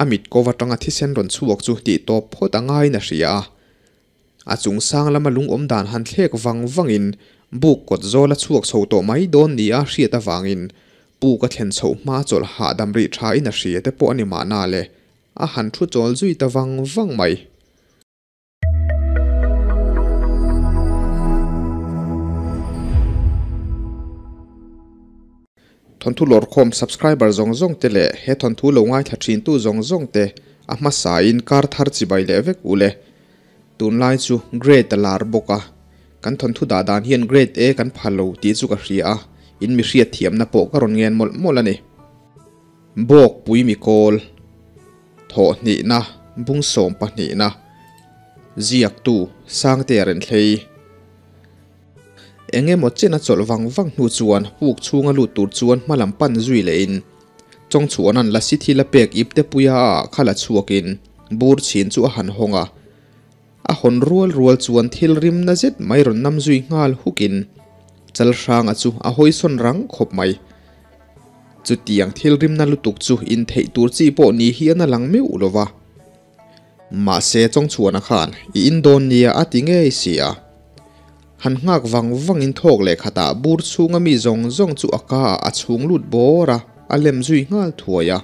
A mit ko atanga thisen rawn chhuak chu tih tawp phawt a ngaiin a hria a. A chung sang lama lung awm dan han thlek vang vangin buk kawt zawl a chhuak chho tawh mai dawn nia hriat avangin puk a thlen chhoh hma chawlh hahdam rih thain a hria te pawh a ni mahna le, a han thu chawl zui ta vang vang mai. Thawnthu lawrkhawm subscriber zawng zawng te leh he thawnthu lo ngaithla thin tu zawng zawng te a hmasa in kar thar chibai leh vek u le. Tunlai chu grade a lar bawk a, kan thawnthu dah dan hian grade A kan pha lo tih chu ka hria a, in mi hriat thiamna pawh ka rawn ngen mawlh mawlh a ni. Bawk pui mi kawl. Thawhhnihna, bung sawmpahnihna, ziaktu Sangtea Renthlei. Eng emaw chen a chawlh vang vang hnu chuan puk chhunga lut tur chuan hma lam pan zui lehin Chawngchhuan an lasi thil a pek ip te puia ah kha la chhuakin bur chhin chu a han hawng a. A hawn rual rual chuan thil rim na zet mai rawn nam zui nghal hukin Chalhranga chu a hawisawn rang khawp mai. Chutiang thil rimna lutuk chu intheih tur chi pawh ni hian a lang meuh lo va. Mahse Chawngchhuana khan i in dawn nia a ti ngei si a. Han nghak vang vangin thawk leh khatah bur chhunga mi zawng zawng chu a ka ah a chhung lut bawr a, a lem zui nghal thuai a.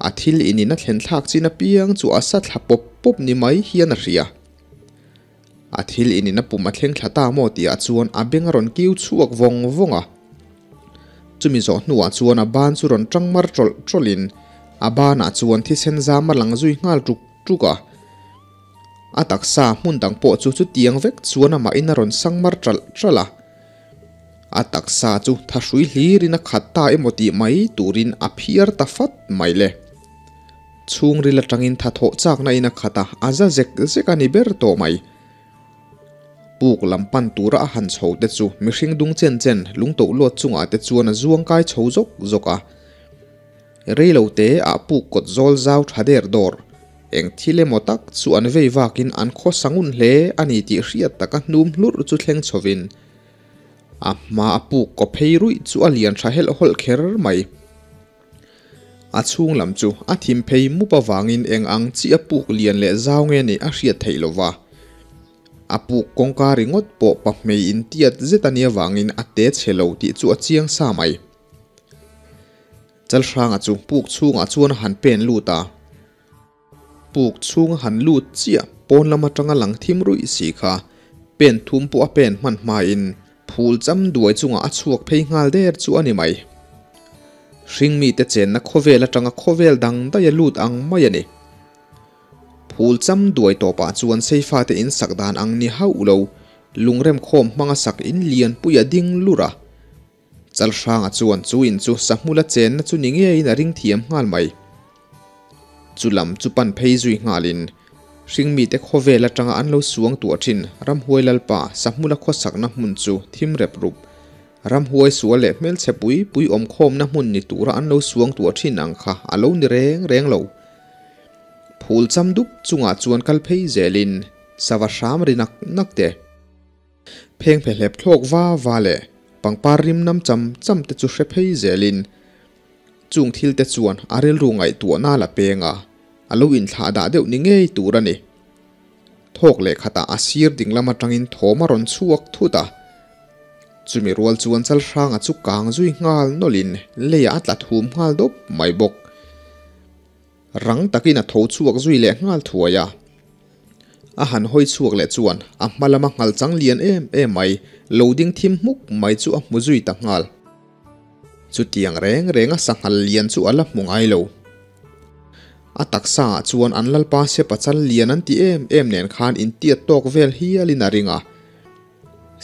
A thil inin a thlen thlak chin apiang chu a sa thla pawp pawp ni mai hian a hria. A thil inin a pum a thleng thla ta maw tihah chuan a beng a rawn kiu chhuak vawng vawng a. Chumi zawh hnuah chuan a ban chu rawn tang mar tawlh tawlhin a banah chuan thisen zam a lang zui nghal tuk tuk a. A taksa hmun dang pawh chu chutiang vek chuan amahin a rawn sang mar ṭalh ṭalh a. A taksa chu thahrui hlirin a khat ta emaw tih mai turin a phiar ta fat mai le. Chhungril atangin tha thawh chakna in a khat a, a za zek zek a ni ber tawh mai. Puk lam pan tura a han chho te chu mihring dung chen chen lungtoh luat chungah te chuan a zuang kai chho zawk zawk a. Reilo te ah puk kawt zawl zau tha der dawr. Eng thil emaw tak chu an vei vakin an khaw sangun hle a ni tih hriat taka hnum hlurh chu thleng chhovin a hma a puk kaw phei ruih chu a lian tha helh hawlh kher mai. A chhung lam chu a thim phei mup avangin eng ang chi a puk lian leh zau nge nih a hriat theih lo va. A puk kawngka ringawt pawh pahmei intiat zet a nih avangin a te chhe lo tih chu a chiang sa mai. Chalhranga chu puk chhungah chuan a han pen lut a. Puk chhunga han lut chiah pawn lam atanga lang thim ruih si kha pen thum pawh a pen hman hmain phul cham duai chungah a chhuak phei nghal der chu a ni mai. Hringmite chenna khawvel atanga khawvel dang daih a lut ang mai a ni. Phul cham duai tawpah chuan Seifate in sak dan ang ni hauh lo, lungrem khawm hmanga sak in lianpui a ding lur a. Chalhranga chuan chu in chu sahmula chenna chu ni ngeiin a ring thiam nghal mai. Chu lam chu pan phei zui nghalin hringmite khawvel atanga an lo suang tuah thin Ramhuai Lalpa sahmula khawsakna hmun chu thim rep rup, ramhuai sual leh hmelchhe pui pui awmkhawmna hmun ni tura an lo suang tuah thin ang kha a lo ni reng reng lo. Phul cham dup chungah chuan kal phei zelin sava hram ri nak nak te. Pheng phe hlep thlawk va va leh pangpar rim nam cham cham te chu hre phei zelin chung thil te chuan a rilru ngaihtuahna la peng a, a lo inthlah dah deuh ni ngei tur a ni. Thawk leh khatah a sir ding lam atangin thawm a rawn chhuak thut a, chumi rual chuan Chalhranga chu kang zui nghal nawlhin leiah a tla thum nghal dawp mai bawk. Rang takin a tho chhuak zui leh nghal thuai a. A han hawi chhuak leh chuan a hma lama nghal chang lian em em mai, lo ding thim hmuk mai chu a hmu zui ta nghal. Chutiang reng reng a sanghal lian chu a la hmu ngai lo. A taksa ah chuan an lalpa sepa chal lian an ti em em nen khan intiat tawk vel hialin a ring a.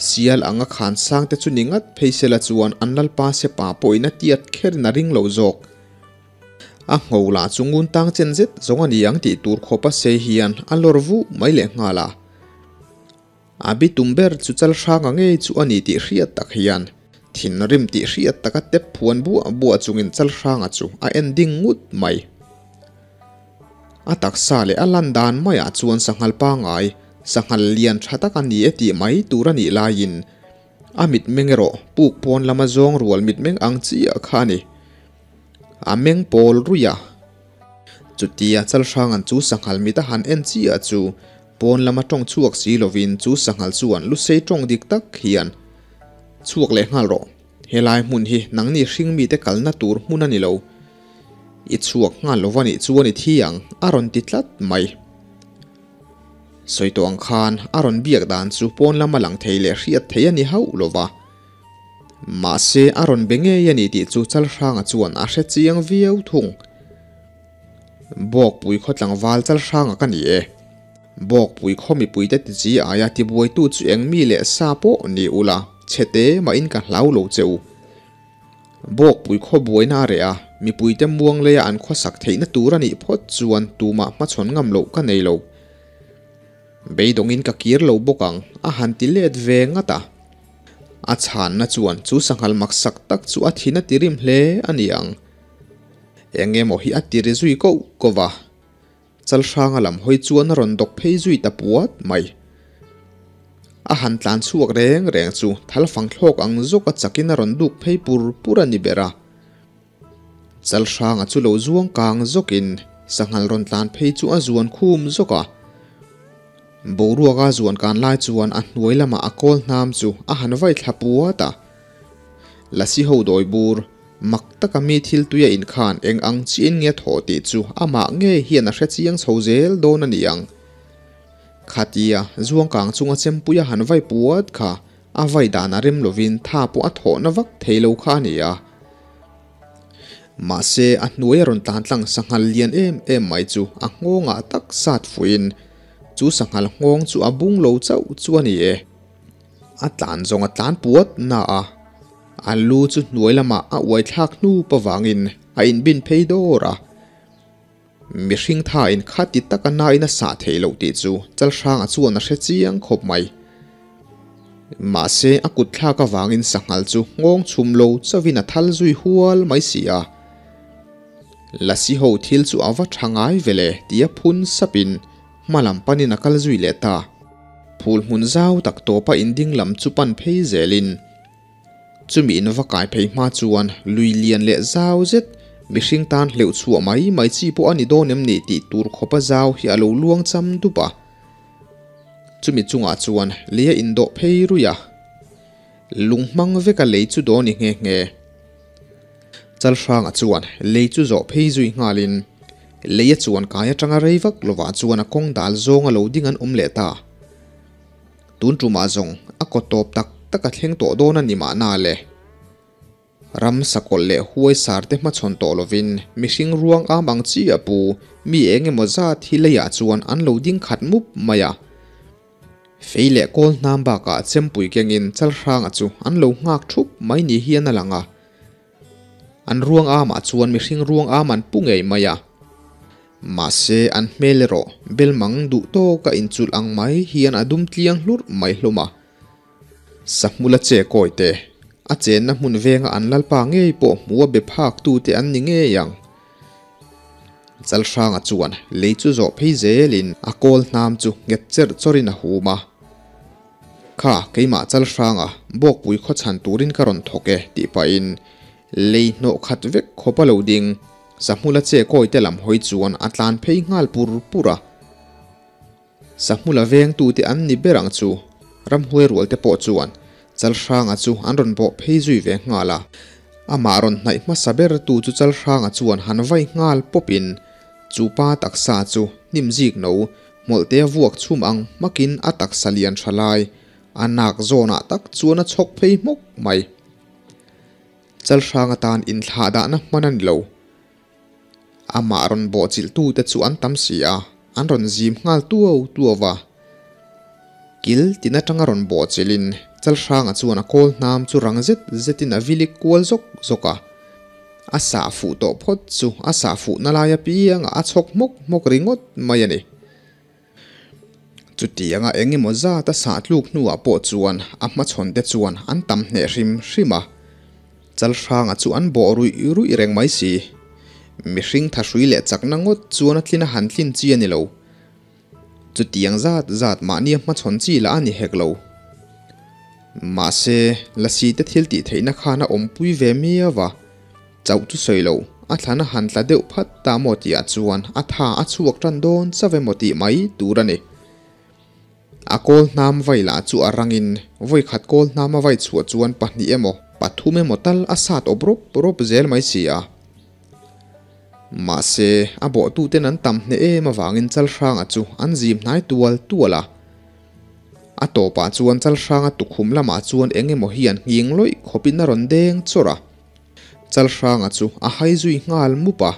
Sial anga khan sang te chu ni ngat phei sela chuan an lalpa sepa pawhin a tiat kherin a ring lo zawk. A ngho lah chu ngun tang chen zet zawng a ni ang tih tur khawp a sei hian a lawr vuh mai leh nghal a. A bi tum ber chu chal hranga ngei chu a ni tih hriat tak hian thinrim tih hriat taka tep phuan buah buah chungin chal hranga chu a en ding ngut mai. A taksa leh a lan dan maiah chuan sanghal pangai, sanghal lian tha tak a ni e tih mai tur a nih laiin a mitmeng erawh puk pawn lama zawng rual mitmeng ang chiah kha a ni. A meng pawl ruih a. Chutia Chalhranga'n chu sanghal mit a han en chiah chu pawn lama tawng chhuak si lovin chu sanghal chuan lusei tawng dik tak hian chhuak leh nghal rawh. Helai hmun hi nangni hring mite kalna tur hmun a ni lo. I chhuak nghal lo va nih chuan i thi ang a rawn ti tlat mai. Sawi tawh ang khan a rawn biak dan chu pawn lama lang thei leh hriat thei a ni hauh lo va. Mahse a rawn be ngei a ni tih chu Chalhranga chuan a hre chiang viau thung. Bawkpui khaw tlangval Chalhranga ka ni e. Bawkpui khaw mipuite ti chi aia tibuaitu chu eng mi leh sa pawh ni ula, chhe te mahin ka hlau lo che u. Bawkpui khaw buaina a reh a, mipuite muang leia an khawsak theihna tur a nih phawt chuan tumah hmachhawn ngam loh ka nei lo. Beidawngin ka kir lo bawk ang, a han ti let ve ngat a. A chhanna chuan chu sanghal maksak tak chu a thin a ti rim hle a ni ang. Eng emaw hi a ti ri zui koh koh va. Chalhranga lam hawi chuan a rawn dawk phei zui ta puat mai. A han tlan chhuak reng reng chu thalfang thlawk ang zawk a chakin a rawn duk phei pur pur a ni ber a. Chalhranga chu lo zuang kang zawkin sanghal rawn tlan phei chu a zuan khum zawk a. Boruaka zuan kan lai chuan a hnuai lamah a kawl hnam chu a han vai thla puat a. Lasi ho dawi bur, mak taka mi thil tuia inkhan eng ang chiin nge thawh tih chu amah ngei hian a hre chiang chho zel dawn a ni ang. Khatia zuangkang chunga chempuia han vai puat kha a vai dan a rem lovin tha pawh a thawhna vak thei lo kha a ni a. Mahse a hnuai a rawn tlan tlang sanghal lian em em mai chu a nghawngah tak sat fuiin chu sanghal nghawng chu a bung lo chauh chu a ni e. A tlan zawng a tlan puat na a, a lu chu hnuai lamah a uai thlak hnup avangin a inbin phei dawr a. Mihring thain khati taka nain a sah theih loh tih chu Chalhranga chuan a hre chiang khawp mai. Mahse a kut thlak avangin sanghal chu nghawng chhum lo chauhin a thal zui hual mai si a. Lasi ho thil chu a va tha ngai ve le tia phun sapin hma lam panin a kal zui leh ta. Phul hmun zau tak tawpa inding lam chu pan phei zelin chumi in va kai phei hma chuan lui lian leh zau zet mihring tan hleuh chhuah mai mai chi pawh a ni dawn em ni tih tur khawpa zau hi a lo luang cham dup a. Chumi chungah chuan lei a indawh phei ruih a. Lung hmang veka lei chu dawn ni nghe nghe. Chalhranga chuan lei chu zawh phei zui nghalin lei a chuan kai atanga rei vak lovah chuan a kawng dal zawng a lo ding an awm leh ta. Tun tumah zawng a kaw tawp tak tak a thleng tawh dawn a ni mahna le. Ram sakawlh leh huai sar te hmachhawn tawh lovin mihring ruang am ang chi a pu mi eng emaw zat hi leiah chuan an lo ding khat mup mai a. Fei leh kawl hnam bakah chempui kengin Chalhranga chu an lo nghak thup mai ni hian a lang a. An ruang amah chuan mihring ruang am an pu ngei mai a. Mahse an hmel erawh belmang duh tawka inchulh ang mai hian a dum tliang hlurh mai hlawm a. Sahmula che kawi te, a chenna hmun venga an lalpa ngei pawh hmu a be phak tute an ni ngei ang. Chalhranga chuan lei chu zawh phei zelin a kawl hnam chu nghet cherh chawrin a hum a. Kha, keimah Chalhranga Bawkpui khaw chhan turin ka rawn thawk e tih pahin lei hnawh khat vek khawp a lo ding. Sahmula che kawi te lam hawi chuan a tlan phei nghal pur pur a. Sahmula vengtute an ni ber ang chu, ramhuai rualte pawh chuan Chalhranga chu an rawn bawh phei zui ve nghal a. Amah rawn hnaih hmasa bertu chu Chalhranga chuan han vai nghal pawpin chu pa taksa chu hnim zik no hmawlhte a vuak chhum ang hmakin a taksa lian tha lai a nak zawnah tak chuan a chhawk phei hmawk mai. Chalhranga tan inthlahdahna hman a ni lo. Amah rawn bawhchilhtute chu an tam si a, an rawn zim nghal tuau tuau va. Kil tin atanga rawn bawhchilhin Chalhranga chuan a kawl hnam chu rang zet zetin a vilik kual zawk zawk a. A sah fuh tawh phawt chu a sah fuhna lai apiangah a chhawk hmawk hmawk ringawt mai a ni. Chutianga eng emaw zat a sah tluk hnuah pawh chuan a hmachhawn te chuan an tam hneh hrim hrim a. Chalhranga chu an bawh ruih ruih reng mai si. Mihring thahrui leh chakna ngawt chuan a tlin a han tlin chi a ni lo. Chutiang zat zat mahnia hmachhawn chi lah a ni hek lo. Mahse, Lasi te thil tih theihna khan a awmpui ve miau a. Chauh chu sawi lo, A thlan a han tla deuh phat ta maw tihah chuan a tha a chhuak tan dawn chauh emaw tih mai tur a ni. A kawl hnam vai lah chu a rangin vawikhat kawl hnam a vai chhuah chuan pahnih emaw pathum emaw tal a sat awp rawp rawp zel mai si a. Mahse, a bawhtuten an tam hneh em avangin Chalhranga chu an zim hnai tual tual a. A tawpah chuan Chalhranga tukhum lamah chuan eng emaw hian nghing lawih khawpin a rawn deng chawrh a. Chalhranga chu a hai zui nghal mup a.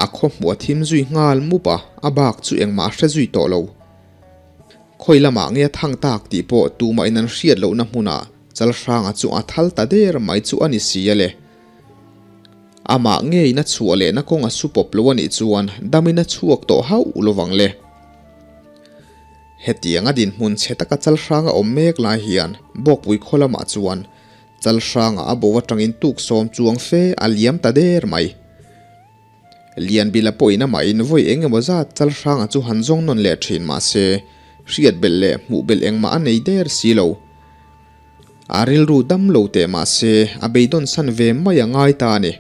A khaw hmuh a thim zui nghal mup a, a bak chu engmah a hre zui tawh lo. Khawi lamah nge a thang tak tih pawh tumah in an hriat lohna hmunah Chalhranga chu a thal ta der mai chu a ni si a le. Amah ngeiin a chhuah lehna kawng a su pawp lo a nih chuan damin a chhuak tawh hauh lovang le. Hetiang a dinhmun chhe taka Chalhranga awm mek lai hian Bawkpui khaw lamah chuan Chalhranga a bo atangin tuk sawm chuang fe a liam ta der mai. Lianbila pawhin amahin vawi eng emaw zat Chalhranga chu han zawng nawn leh thin mah se, hriat belh leh hmuh belh engmah a nei der si lo. A rilru dam lo teh mah se, a beidawn san ve mai a ngai ta a ni.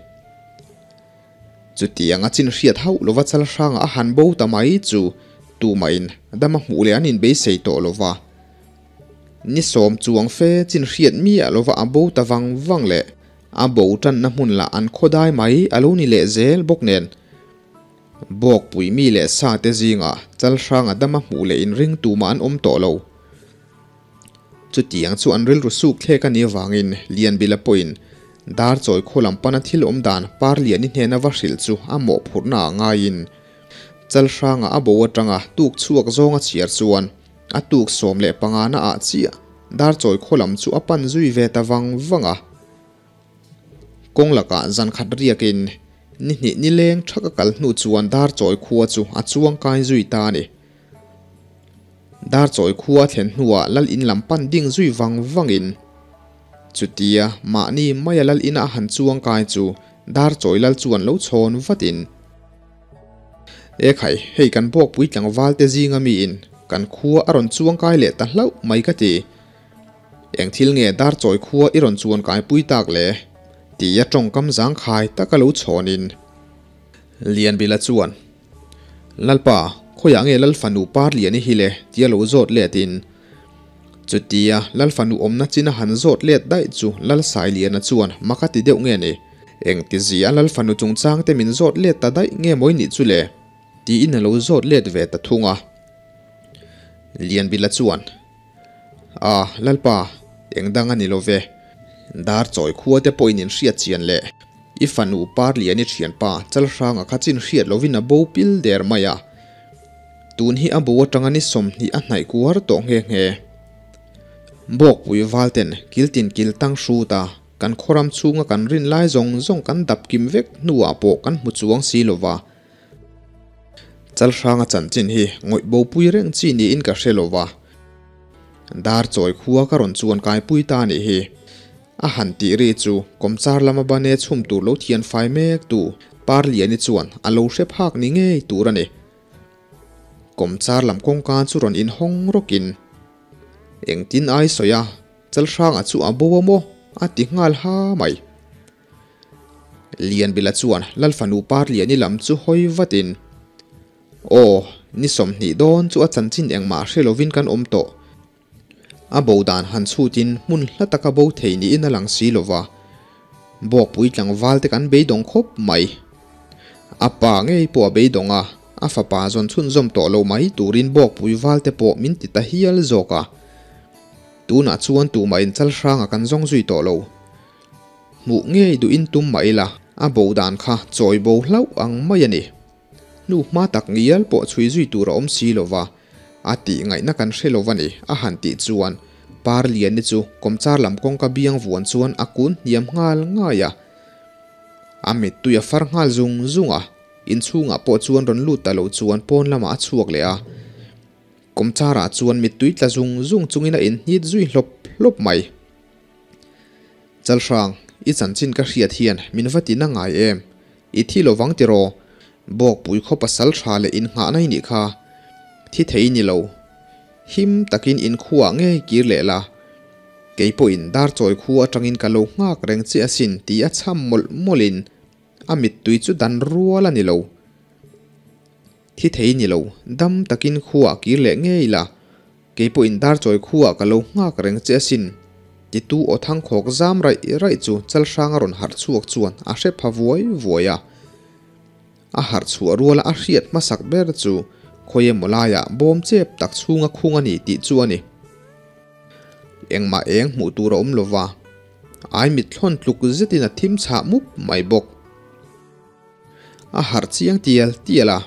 Chutiang a chin hriat hauh lova Chalhranga a han bo ta mai chu tumahin dam a hmuh leh an inbeisei tawh lova. Ni sawm chuang fe chin hriat miah lova a bo ta vang vang leh a bo tanna hmun lah an khaw dai mai a lo ni leh zel bawk nen. Bawkpui mi leh sa te zingah Chalhranga dama hmuh leh inring tumah an awm tawh lo. Chutiang chu an rilru suk thlek a nih avangin Lianbila pawhin Darchawi khaw lam pana thil awm dan Parliani hnena va hrilh chu a mawhphurhna ah ngaiin Chalhranga a bo atanga tuk chhuak zawng a chhiar chuan A tuk 15 na ah chiah Darchawi khaw lam chu a pan zui ve ta vang vang a. Kawng lakah zan khat riakin ni hnih ni leng thak a kal hnu chuan Darchawi khua chu a chuang kai zui ta a ni. Darchawi khua a thlen hnuah lal in lam pan ding zui vang vangin chutia mahni maia lal ina a han chuang kai chu Darchawi lal chuan lo chhawn vatin, Ekhai, hei kan bawkpui tlangval te zinga miin kan khua a rawn chuang kai leh ta hlauh mai ka ti. Eng thil nge Darchawi khua i rawn chuan kai pui tak le? Tia tawngkam zangkhai taka lo chhawnin Lianbila chuan, Lalpa, khawiah nge Lalfanu Parliani hi le? tia lo zawt letin Chutia Lalfanu awmna chin a han zawt let daih chu Lalsailiana chuan mak a ti deuh nge ni? Engtizia Lalfanu chungchang te min zawt let ta daih nge mawi nih chu le? tiin a lo zawt let ve ta thung a. Lianbila chuan, A, Lalpa, eng dang a ni lo ve. Darchawi khua te pawhin in hriat chian le. I fanu Parliani thianpa Chalhranga kha chin hriat lovin a bo pil der mai a. Tun hi a bo atanga ni 20 a hnaih kuar tawh nghe nghe. Bawkpui valten kiltin kil tang hrut a, kan khawram chhunga kan rin lai zawng zawng kan dap kim vek hnuah pawh kan hmu chuang si lova. Chalhranga chanchin hi ngawih bopui reng chi niin ka hre lova. Darchawi khua ka rawn chuan kaipui ta nih hi. A han tih ri chu kawmchar lama bane chhum tur lo thian fai mek tu Parliani chuan a lo hre phak ni ngei tur a ni. Kawmchar lam kawngka chu rawn inhawng rawkin, Engtin ai sawi a, Chalhranga chu a bo a maw? a ti nghal ha mai. Lianbila chuan Lalfanu Parliani lam chu hawi vatin, Aw, ni 20 dawn chu a chanchin engmah hre lovin kan awm tawh. A bo dan han chhutin hmun hla taka bo thei niin a lang si lo va, Bawkpui tlangval te kan beidawng khawp mai. A pa ngei pawh a beidawng a, a fapa zawn chhunzawm tawh lo mai turin Bawkpui val te pawh min ti ta hial zawk a. Tunah chuan tumah in chal hranga kan zawng zui tawh lo. Hmuh ngei duhin tum mah ila, a bo dan kha chawi bo hlauh ang mai a ni. Hnu hma tak ngial pawh chhui zui tur a awm si lo va, a tih ngaihna kan hre lo va ni, a han tih chuan Parliani chu kawmchar lam kawngka biang vuan chuan a kun hniam nghal ngai a. A mittui a far nghal zung zung a, inchhungah pawh chuan rawn lut ta lo chuan pawn lamah a chhuak leh a. Kawmcharah chuan mittui tla zung zung chungin a inhnit zui hlawp hlawp mai. Chalhrang, i chanchin ka hriat hian min va ti na ngai em? I thi lovang tiraw? Bawkpui khaw pasal tha leh innghahna i nih kha. Thi thei i ni lo. Him takin inkhuaah ngei kir leh la. Kei pawhin Darchawi khua atangin ka lo nghak reng che asin ti a chham mawlh mawlhin. A mittui chu dan rual a ni lo. Thi thei ni lo, dam takin khuaah kir leh ngei la, kei pawhin Darchawi khuaah ka lo nghak reng che asin, titu aw thangkhawk zam raih raih chu Chalhranga rawn harh chhuak chuan a hre pha vuai vuai a. A harh chhuah ruala a hriat hmasak ber chu khawi emaw laiah bawm chep tak chhunga khung a ni tih chu a ni. Engmah eng hmuh tur a awm lo va, ai mitthlawn tluk zetin a thim chhah mup mai bawk. A harh chiang tial tial a,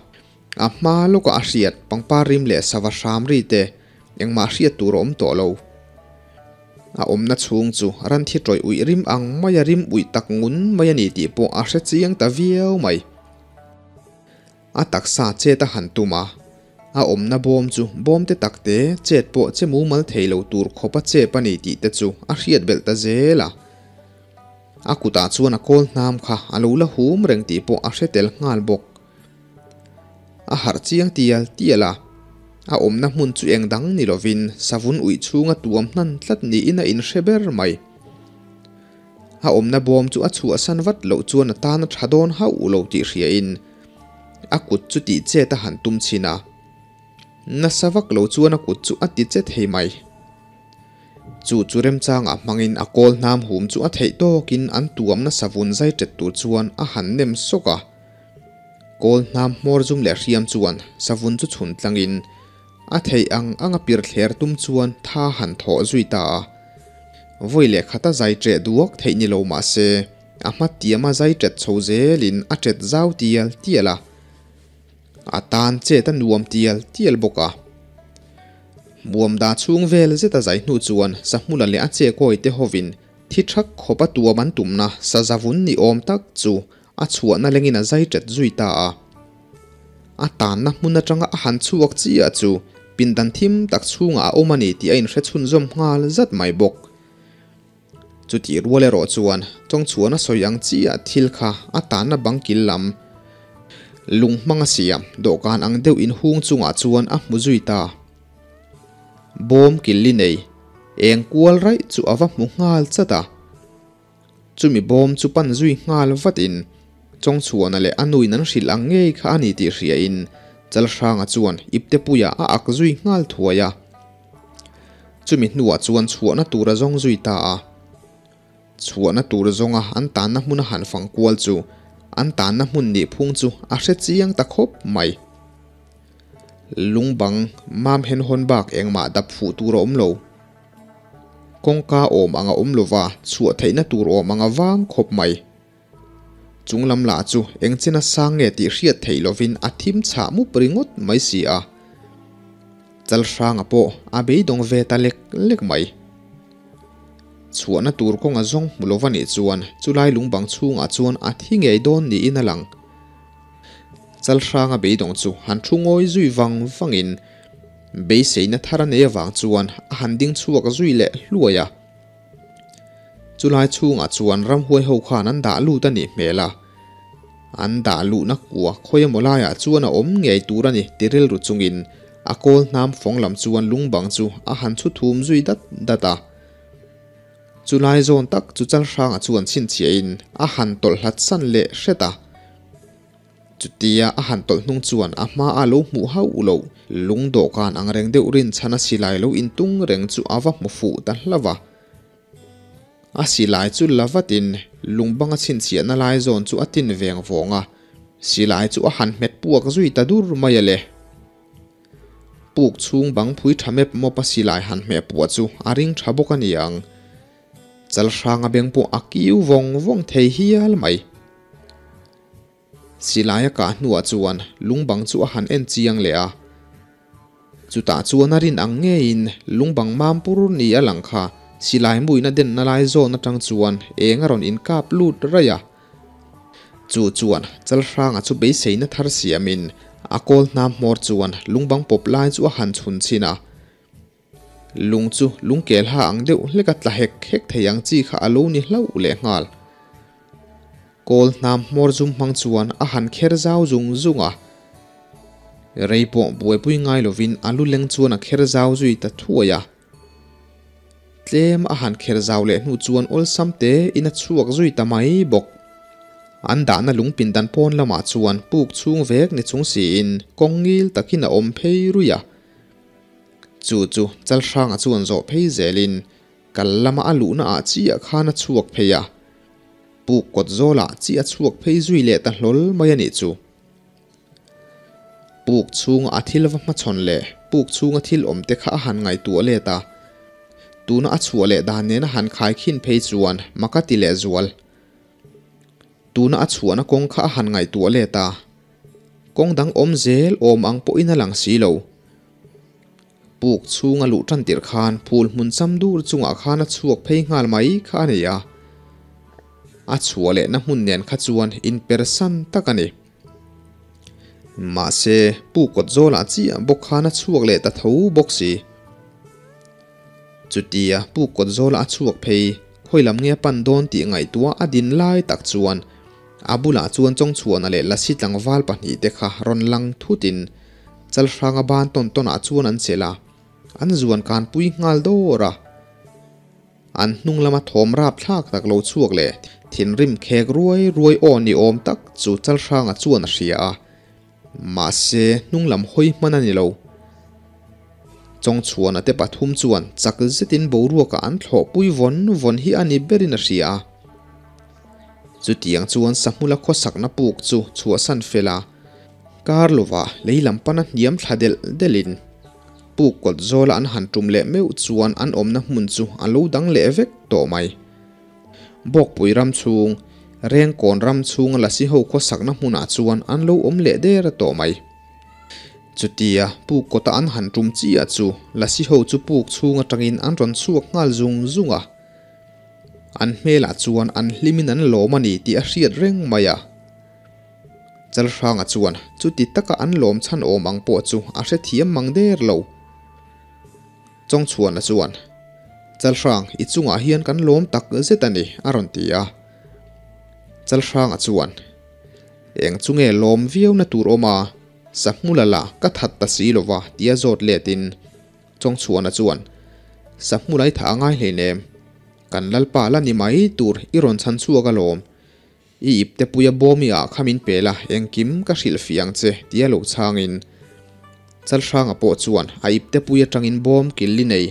a hma lawkah a hriat pangpar rim leh sava hram ri te engmah hriat tur a awm tawh lo. A awmna chhung chu ran thi tawih uih rim ang maia rim uih tak ngun mai a ni tih pawh a hre chiang ta viau mai. A taksa chet a han tum a, a awmna bawm chu bawm te tak te chet pawh che mumal thei lo tur khawpa chep a ni tih te chu a hriat belh ta zel a. A kutah chuan a kawl hnam kha a lo la hum reng tih pawh a hre tel nghal bawk. A harh chiang tial tial a, a awmna hmun chu eng dang ni lovin savun uih chhunga tuam hnan tlat niin a inhre ber mai. A awmna bawm chu a chhuahsan vat loh chuan a tan a tha dawn hauh lo tih hriain a kut chu tih chet a han tum chhin a, nasa vak lo chuan a kut chu a ti che thei mai. Chu chu remchangah hmangin a kawl hnam hum chu a theih tawkin an tuamna savun zai tet tur chuan a han nem sawk a. Kawl hnam hmawr zum leh hriam chuan savun chu chhun tlangin a theih ang anga pir thler tum chuan tha han thawh zui ta a. Vawi leh khata zai ṭeh duak theih ni lo mah se, a hma tiama zai ṭet chho zelin a ṭet zau tial tial a. A tan chet a nuam tial tial bawk a. Buamda chhung vel zeta zai hnu chuan Sahmula leh a chekawi te hovin thi thak khawp a tuam an tumna sazavun ni awm tak chu a chhuahna lengin a zai ṭet zui ta a. A tanna hmun atanga a han chhuak chiah chu pindan thim tak chhungah a awm a ni tih a inhre chhunzawm nghal zat mai bawk. Chutih rual erawh chuan Chawngchhuana sawi ang chiah thil kha a tanna bang kil lam lung hmang a siam dawhkan ang deuh inhung chungah chuan a hmu zui ta. Bawm kil li nei eng kual raih chu a va hmu nghal chat a. Chumi bawm chu pan zui nghal vatin Chawngchhuana leh a nuin an hrilh ang ngei kha a ni tih hriain Chalhranga chuan iptepuiah a ak zui nghal thuai a. Chumi hnuah chuan chhuahna tur a zawng zui ta a. Chhuahna tur zawnga an tanna hmun a han fang kual chu an tanna hmun nih phung chu a hre chiang ta khawp mai. Lungbang mam hen hawn bak engmah dap fuh tur a awm lo. Kawngka awm ang a awm lova chhuah theihna tur awm ang a vang khawp mai. Chung lam lah chu eng china sang nge tih hriat theih lovin a thim chhah mup ringawt mai si a. Chalhranga pawh a beidawng ve ta lek lek mai. Chhuahna tur kawnga zawng hmu lova nih chuan chulai lungbang chhungah chuan a thi ngei dawn niin a lang. Chalhranga beidawng chu han thu ngawi zui vang vangin beiseina thar a nei avang chuan a han ding chhuak zui leh hluai a. Chulai chhungah chuan ramhuai ho khan an dah lut a nih hmel a, an dah luhna kua khawi emaw laiah chuan a awm ngei tur a ni ti rilru chungin a kawl hnam fawng lam chuan lungbang chu a han chhu thum zui dat dat a. Chulai zawn tak chu Chalhranga chuan chhinchhiahin a han tawlh hlat san leh hret a. Chutia a han tawlh hnung chuan a hma a lo hmuh hauh loh lung dawhkan ang reng deuh rinchhan a silai lo intung reng chu a va hmu fuh ta hlauh a. A silai chu la vatin lung banga chhinchhiahna lai zawn chu a tin veng vawng a, silai chu a han hmet puak zui ta dur mai a le. Puk chhung bang phui tha mep mawp a silai han hmeh puah chu a ring tha bawk a ni ang. Chalhranga beng pawh a kiu vawng vawng thei hial mai. Silai a kah hnuah chuan lungbang chu a han en chiang leh a. Chutah chuan a rin ang ngeiin lungbang mampur ni a lang kha silai muina denna lai zawn atang chuan eng a rawn inkap lut raih a. Chu chuan Chalhranga chu beiseina thar siamin a kawl hnam hmawr chuan lungbang pawp lai chu a han chhun chhin a. Lung chu lungkel ha ang deuh hlek a tla hek hek thei ang chi kha a lo ni hlauh leh nghal. Kawl hnam hmawr zum hmang chuan a han kher zau zung zung a. Rei pawh buaipui ngai lovin a lu leng chuan a kher zau zui ta thuai a. Tlem a han kher zau leh hnu chuan awlsam te in a chhuak zui ta mai bawk. An dahna lung pindan pawn lamah chuan puk chhung vek ni chung siin kawng ngil takin a awm phei ruih a. Chu chu Chalhranga chuan zawh phei zelin kal lama a luhna ah chiah khan a chhuak phei a. Puk kawt zawlah chiah a chhuak phei zui leh ta hlawl mai a nih chu. Puk chhunga a thil va hmachhawn leh puk chhunga thil awm te kha a han ngaihtuah let a. Tuna a chhuah leh dan nena han khaikhin phei chuan mak a ti leh zual. Tuna a chhuahna kawng kha a han ngaihtuah let a, kawng dang awm zel awm ang pawhin a lang si lo. Puk chhunga luh tan tirh khan phul hmun cham dur chungah khan a chhuak phei nghal mai kha a ni a. A chhuah lehna hmun nen kha chuan inpersan tak a ni. Mahse, puk kawt zawlah chiah bawk khan a chhuak leh ta tho bawk si. Chutia puk kawt zawla a chhuak phei, khawi lam nge a pan dawn tih ngaihtuah a din lai tak chuan a bulah chuan Chawngchhuana leh Lasi tlangval pahnihte kha rawn lang thutin Chalhranga ban tawn tawnah chuan an chelh a, an zuan kanpui nghal dawr a. An hnung lama thawm rapthlak tak lo chhuak leh thinrim khek ruai ruai aw ni awm tak chu Chalhranga chuan a hria a. Mahse, hnung lam hawi hman a ni lo. Chawngchhuana te pathum chuan chak zetin boruakah an thlawhpui vawn vawn hi a ni berin a hria a. Chutiang chuan Sahmula khawsakna puk chu chhuahsan fel a, kar lovah lei lam pana hniam thla delh delhin puk kawt zawla an han tum leh meuh chuan an awmna hmun chu a lo dang leh vek tawh mai. Bawkpui ram chhung, Rengkawn ram chhunga Lasi ho khawsakna hmunah chuan an lo awm leh der tawh mai. Chutia puk kawta an han tum chiah chu Lasi ho chu puk chhung atangin an rawn chhuak nghal zung zung a. An hmelah chuan an hlimin an lawm a ni tih a hriat reng mai a. Chalhranga chuan chuti taka an lawm chhan awm ang pawh chu a hrethiam mang der lo. Chawngchhuana chuan, Chalhrang, i chungah hian kan lawm tak zet a ni, a rawn ti a. Chalhranga chuan, Eng chu nge lawm viauna tur awm a, Sahmula la ka that ta si lo va, tia zawt letin Chawngchhuana chuan, Sahmula i thah a ngai hleinem, kan Lalpa la ni mai tur i rawn chhan chhuak alawm, I ipte puia bawmi ah kha min pe la, engkim ka hrilh fih ang che, tia lo chhangin Chalhranga pawh chuan a ipte pui atangin bawm kil li nei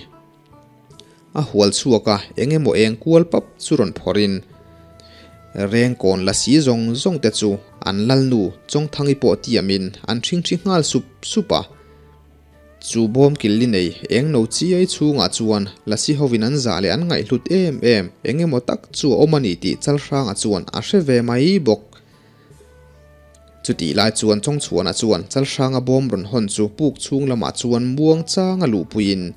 a hual chhuak a, eng emaw eng kual pap chu rawn phawrhin Rengkawn lasi zawng zawng te chu an lalnu Chawngthangi pawh tiamin an ṭhingṭhi nghal sup sup a. Chu bawm killi nei eng no chiai chhungah chuan Lasi hovin an zah leh an ngaihhlut em em eng emaw tak chu a awm a ni tih Chalhranga chuan a hre ve mai bawk. Chutih lai chuan Chawngchhuana chuan Chalhranga bawm rawn hawn chu puk chhung lamah chuan muang changa luhpuiin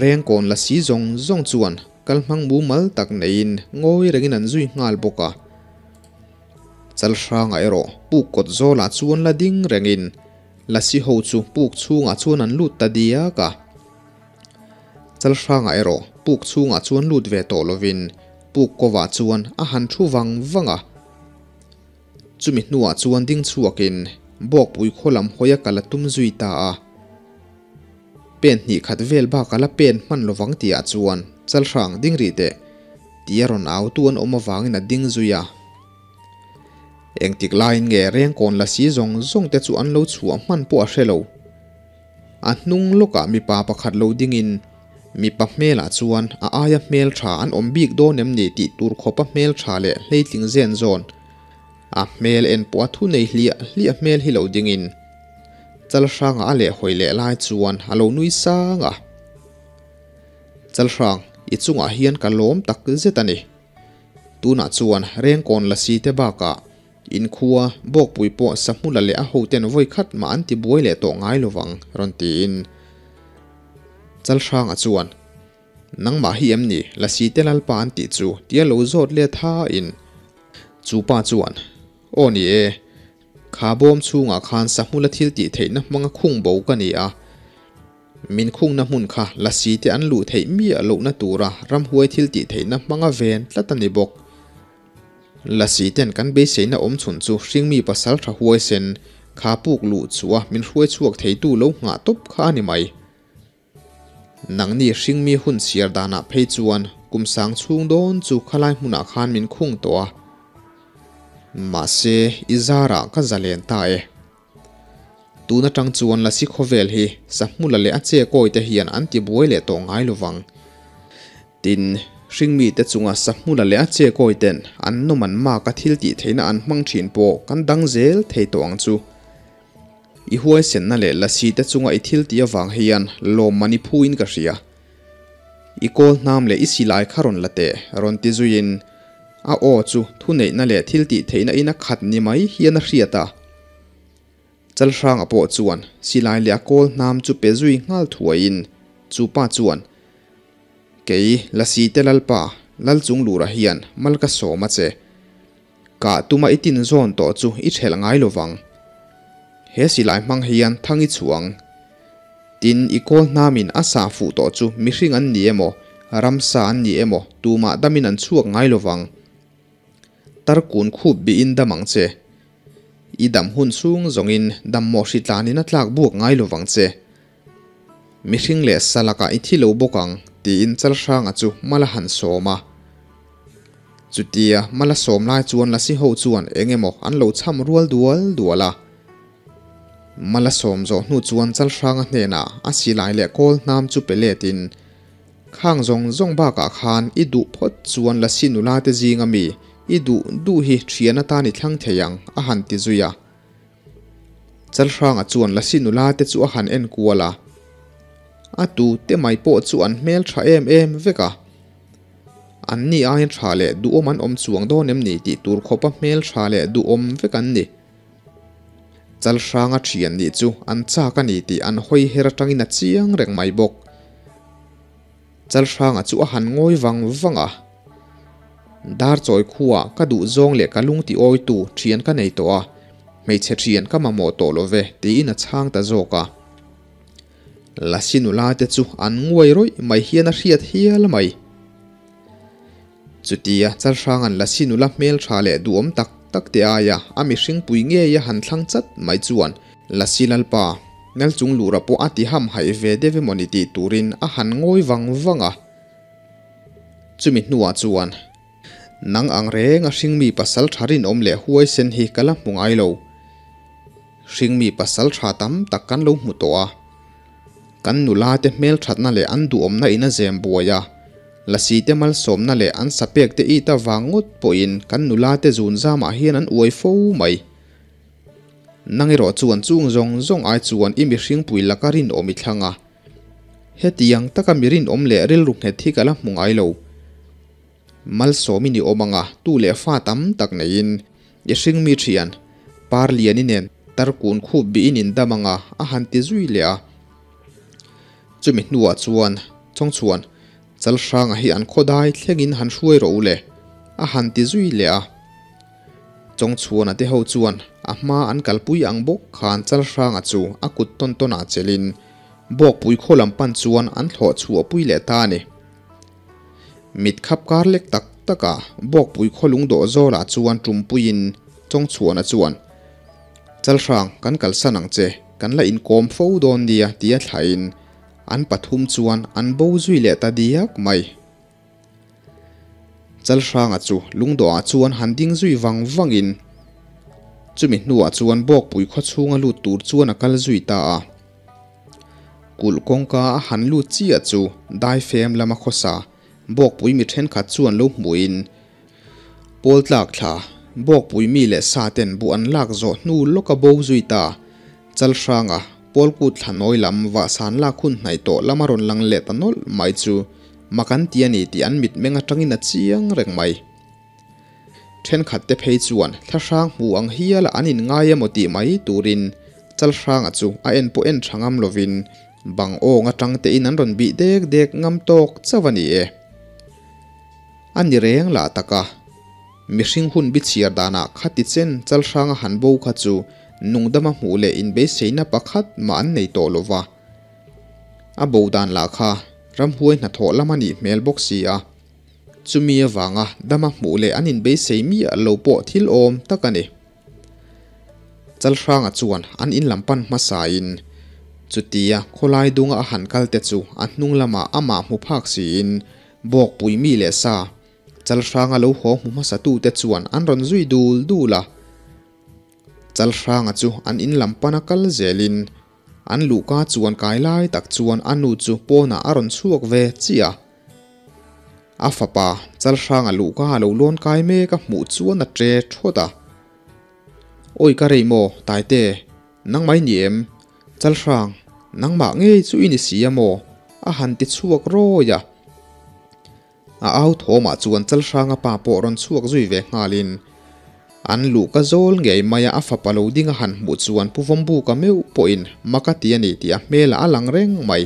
Rengkawn Lasi zawng zawng chuan kalhmang mumal tak neiin ngawi rengin an zui nghal bawk a. Chalhranga erawh puk kawt zawlah chuan la ding rengin Lasi ho chu puk chhungah chuan an lut ta diak a. Chalhrangah erawh puk chhungah chuan lut ve tawh lovin puk kovah chuan a han thu vang vang a. Chumi hnuah chuan ding chhuakin Bawkpui khaw lam hawi a kal a tum zui ta a. Pen hnih khat vel bak a la pen hman lovang tihah chuan Chalhrang ding rih teh tia rawn au tu an awm avangin a ding zui a. Engtik laiin nge Rengkawn lasi zawng zawng te chu an lo chhuah hman pawh a hre lo. A hnung lawkah mipa pakhat lo dingin mipa hmelah chuan a aia hmeltha an awm bik dawn em ni tih tur khawpa hmeltha leh hleitling zen zawn a hmel en pawh a thu nei hliah hliah hmel hi lo dingin Chalhranga a lehhawi leh lai chuan a lo nui sang a. Chalhrang, i chungah hian ka lawm tak zet a ni. Tunah chuan Rengkawn Lasi te bakah inkhua Bawkpui pawh Sahmula leh a hoten vawi khat mah an ti buai leh tawh ngai lovang rawn tiin Chalhranga chuan Nangmah hi em ni Lasi te Lalpa an tih chu tia lo zawt let hain chu pa chuan Aw ni e, kha bawm chhungah khan Sahmula thil tih theihna hmanga khung bo ka ni a, Min khungna hmun kha lasi te an luh theih miah lohna tura ramhuai thil tih theihna hmanga ven tlat a ni bawk. Lasi ten kan beiseina awm chhun chu hringmi pasal tha huaisen kha puk luh chua min hruai chhuak theitu lo nghah tawp kha a ni mai. Nangni hringmi hun chhiar danah phei chuan kum sang chhung dawn chu khalai hmunah khan min khung tawh a. Mahse, i zarah ka zalen ta e. Tun atang chuan Lasi khawvel hi Sahmula leh a che kawi te hian an ti buai leh tawh ngai lovang. Tin, hringmi te chunga Sahmula leh a che kawi ten an nawm an mak a thil tih theihna an hmang thin pawh kan dang zel thei tawh ang chu. I huaisenna leh Lasi te chunga i thil tih avang hian lawmman i phu in ka hria. I kawl hnam leh i silai kha rawn la teh, rawn ti zuiin a aw chu thuneihna leh thil tih theihna in a khat ni mai hian a hriat a. Chalhranga pawh chuan silai leh a kawl hnam chu pe zui nghal thuaiin chu pa chuan, Kei Lasi te Lalpa, Lalchunglura hian mal ka sawm a che. Kah tuma i tin zawn tawh chu i ṭhelh ngai lo vang. He silai hmang hian thang i chhuang. Tin, i kawl hnamin a sa fuh tawh chu mihring an ni emaw, ramsa an ni emaw tumah damin an chhuak ngai lo vang. Tarkun khup bihin dam ang che. I dam hun chhung zawngin dam mawh hritlanin a tlak buak ngai lo vang che. Mihring leh sa lakah i thi lo bawk ang, tiin Chalhranga chu mal a han sawm a. Chutia mal a sawm lai chuan Lasi ho chuan eng emaw an lo cham rual dual dual a. Mal a sawm zawh hnu chuan Chalhranga hnenah a silai leh kawl hnam chu pe letin, Khang zawng zawng bakah khan i duh phawt chuan Lasi nula te zinga mi i duh duh hi thian atan i thlang thei ang, a han ti zui a. Chalhranga chuan Lasi nula te chu a han en kual a, a tu te mai pawh chu an hmel tha em em vek a. An ni aiin tha leh duhawm an awm chuang dawn em ni tih tur khawpa hmel tha leh duhawm vek an ni. Chalhranga thian nih chu an chak a ni tih an hawi her atangin a chiang reng mai bawk. Chalhranga chu a han ngawi vang vang a. Dar chawi khuaa ka duh zawng leh ka lung ti awitu thian ka nei tawh a, hmeichhe thian ka mamawh tawh lo ve tiin a chhang ta zawk a. Lasi nula te chu an nguai rawih mai hian a hriat hial mai. Chutia Chalhranga'n Lasi nula hmeltha leh duhawm tak tak te aia a mihring pui ngei a han thlang chat mai chuan Lasi Lalpa, Nalchung lura pawh a ti ham haih ve deuh emawni tih turin a han ngawi vang vang a. Chumi hnuah chuan, Nang ang reng a hringmi pasal tha rinawm leh huaisen hi ka la hmu ngai lo. Hringmi pasal tha tam tak kan lo hmu tawh a. Kan nula te hmelthatna leh an duhawmna in a zem buai a, lasi te malsawmna leh an sapek te it avang ngawt pawhin kan nula te zun zamah hian an uai fo mai. Nang erawh chuan chung zawng zawng ai chuan i mihringpui laka rinawm i thlang a. Hetiang taka mi rinawm leh rilru nghet hi ka la hmu ngai lo. Malsawmin i awm ang a, tu leh fa tam tak neiin i hringmi thian, Parliani nen tarkun khup bihin in dam ang a, a han ti zui leh a. Chumi hnuah chuan Chawngchhuan, Chalhranga hi an khawdai thlengin han hruai rawh u le, a han ti zui leh a. Chawngchhuana te ho chuan a hma an kalpui ang bawk khan Chalhranga chu a kut tawn tawnah chelhin Bawkpui khaw lam pan chuan an thlawh chhuahpui leh ta a ni. Mit khap kar lek tak takah Bawkpui khaw lung dawh zawlah chuan tumpuiin Chawngchhuana chuan, Chalhrang, kan kalsan ang che, kan la inkawm fo dawn nia tia thlahin an pathum chuan an bo zui leh ta diak mai. Chalhranga chu lungdawhah chuan han ding zui vang vangin chumi hnuah chuan Bawkpui khaw chhunga lut tur chuan a kal zui ta a. Kulh kawngka a han lut chiah chu daifem lama khawsa Bawkpui mi thenkhat chuan lo hmuhin pawl tlak thla Bawkpui mi leh sa ten buh an lak zawh hnu lawka bo zui ta. Chalhranga pawl kut thla nawi lam vahsan lak hun hnaih tawh lama rawn lang leh ta nawlh mai chu mak an ti a ni tih an mitmeng atangin a chiang reng mai. Thenkhat te phei chuan thlahrang hmu ang hiala an inngai emaw tih mai turin Chalhranga chu a en pawh en tha ngam lovin bang awng atang tein an rawn bih dek dek ngam tawk chauh a ni e. A ni reng lah tak a, mihring hun bichhiar danah khati chen Chalhranga han bo kha chu nungdama hmuh leh inbeiseina pakhat mah an nei tawh lova. A bo dan lah kha ramhuai hnathawh lam a nih hmel bawk si a. Chumi avanga dama hmuh leh an inbeisei miah lo pawh thil awm tak a ni. Chalhranga chuan an in lam pan hmasain chutia khawlai dunga a han kal te chu a hnung lamah amah hmu phak siin Bawkpui mi leh sa. Chalhranga lo haw hmu hmasa tute chuan an rawn zui dul dul a. Chalhranga chu an in lam pana kal zelin an luhka chuan kai lai tak chuan a nu chu pawnah a rawn chhuak ve chiah a. A fapa Chalhranga luhka a lo lawn kai mek a hmuh chuan a tre thawt a. Awi ka rei maw Taite, nangmah i ni em? Chalhrang, nangmah ngei chu i ni si a maw? A han ti chhuak rawi a. A au thawmah chuan Chalhranga pa pawh rawn chhuak zui ve nghalin an luh ka zawl ngei mai a, a fapa lo ding a han hmuh chuan Pu Vawmbuka meuh pawhin mak a ti a ni tih a hmelah a lang reng mai.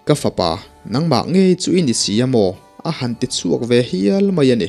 Ka fapa, nangmah ngei chu i ni si a maw? A han ti chhuak ve hial mai a ni.